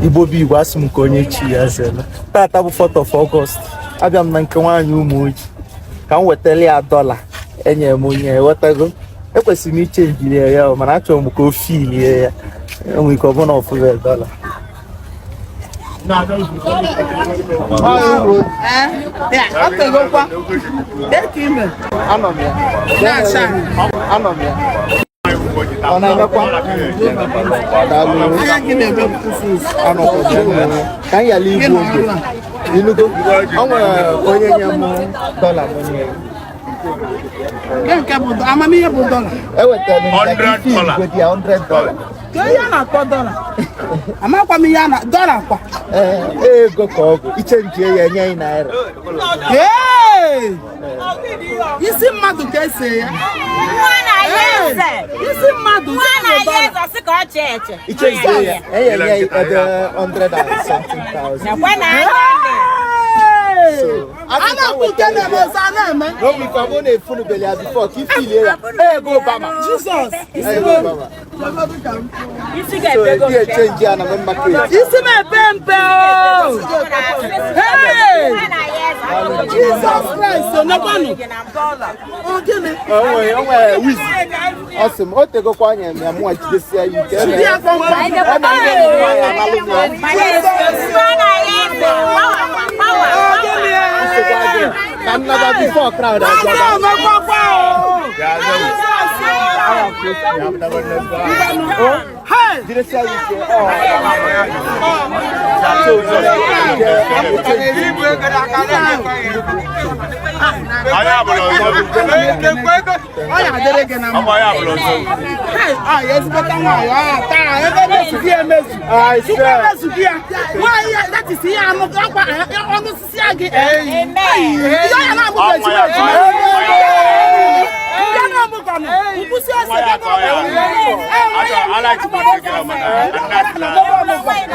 Igbo bụ Igbo, asị m ka onye chi ya zela. Tata bụ 4th of August. Abịa m na nke nwaanyị Ụmụoji ka m wetara ya dọla enye m onye ghọtago. Ekwesịrị m ichenjiri ya, mana achọrọ m ka o filie ya. Enwere ike ọ bụrụ na ọ fụbe dọla. Anọ m ya. Anọ m ya. Ọ na-emekwa? Daalụ. Anọkwa m ya. Ka m yala igbu oge. Inugo? O nwere onye nye m dọla m nye ya. Nke bụ amamihe bụ dọla. Ewetara m ya ka ife igwe dị ya $100. Ka ihe a na-akpọ dọla. Amakwa m ihe a na dọla kwa. Ee, ego ka ọ bụ. Ichenjie ya enye naira. Hey! Isi mmadụ ka ese ya. Isi mmadụ. Ichenjie ya enye ya ebe 100 and something thousand. A na-ekwu nke na-eme ọzọ a na-eme. N'oge ife ọ bụrụ na efunubeli ya before ka ifilie ya. Ego Obama. Jizọs. Ego Obama. So ebi echenji ya na main market. Isi m epe mpe o. Hey! Jesus Christ, onekwanụ. Ọ gịnị? O nwere wizi. Ọ sị m o tegokwa anya m ya mụnwa jidesie ya ike. Jide ya kpọmkpọm. Eme ndị nwaanyị amalụ m ya. Ọ gịnị? Nsogbu adịghị. Ka m naba before crowd A abịa. na-emekwakwa o. Hey! Jidesie ya ike. Ọ. So, Ọ ya adịrị gị na mma. Hey, ọ ya ezigbota nwaanyị, ọ ya taa, ebe emezughị ya emezu. Chukwu emezughị ya. Nwaanyị ya, that is ihe anụ akwa ọnụ osisi ya gị. Ihe ya na-abụ bụ ejima ejima. Ndị na-amụkwanụ, nkwụsị ose bịa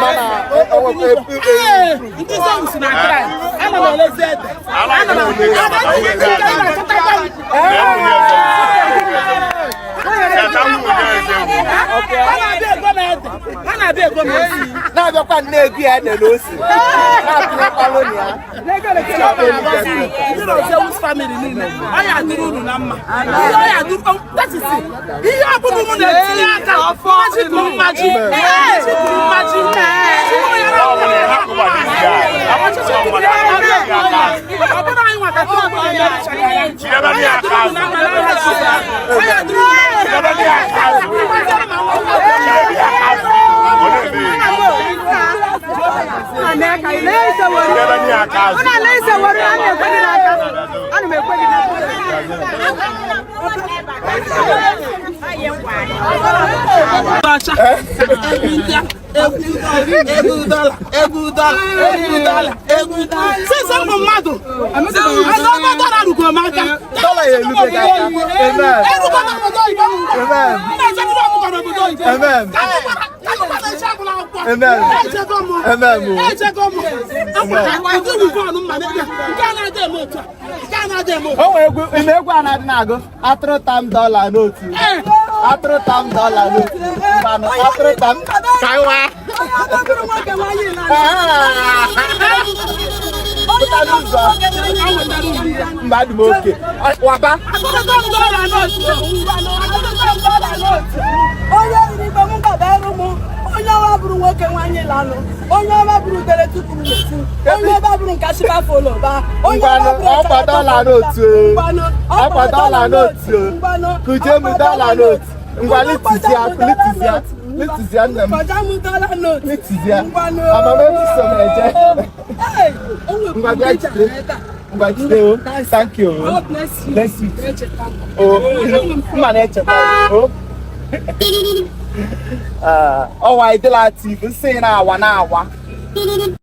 Mana o nwekwa ebe Ee, ndị Zeus na Kraịst, ana m elezi ede. Ana m achọtakwa m. Ha na-abịa ego m ede. Ha na-abịa ego m esi. Na-abịakwa nne ego ya ede na ose na-atụnyekwalụ na ya. Ndị Roseus family niile, ọ ya adịrị unu na mma. Ihe ọ ya adịrị, that is it. Ihe ọ bụla unu na-etinye aka, mmaji kwuru mmaji, mmaji kwuru mmaji. Chukwu ya na ọchịchị kwuru ya na ọ bụrụ anyị nwata tupu anyị emechara ya. Ọ ya adịrị unu na mma n'aha Jizọs. Ọ ya adịrị unu na mma. Since ụmụ mmadụ dọla rugoro m aka. Dọla ya erube gị aka. Amen. Erugo m obodo oyibo. Amen. M na-eche ndị ọmụgwọ n'obodo oyibo. Amen. Ka anyị gwara eche agwụla akwụkwọ. Amen. Echego m. Amen. Echego m. Ụdị wivọn mma nke a na-adị eme otu a. Nke a na-adị eme otu a. O nwere egwu ime egwu a na-adị na-agụ atụrụ tam dọla n'otu. Atụrụ tam dọla n'otu. Mmanụ atụrụ tam ka nwa. Pụta n'ụzọ. Mba adị m oke. Waba. Akụrụkọ m dọla n'otu. Onye riri igbe m gbaba eru m, onye ọma bụrụ nwoke nwanyị lanụ, onye ọma bụrụ udere tupuru n'etu, onye ọma bụrụ nkashiba foloba, onye ọma Ngwanụ, bụrụ ọkwa dọla n'otu. Ngwanụ, Ọkwa dọla n'otu. Ngwanụ, Kuje m ọkwa dọla n'otu. Ngwa litizia, litizia, litizia nne m. Kọjá m dọla n'otu. Litizia. Ngwanụ. Amama so m eje. Hey, o nwere Ngwa bịa picture jide. ebe a. Ngwa jide o. Thank you. God bless you. Bless you. Echeta m. O, mma na-echeta. O. Ọwa ịdịla TV nsị na-awa na-awa.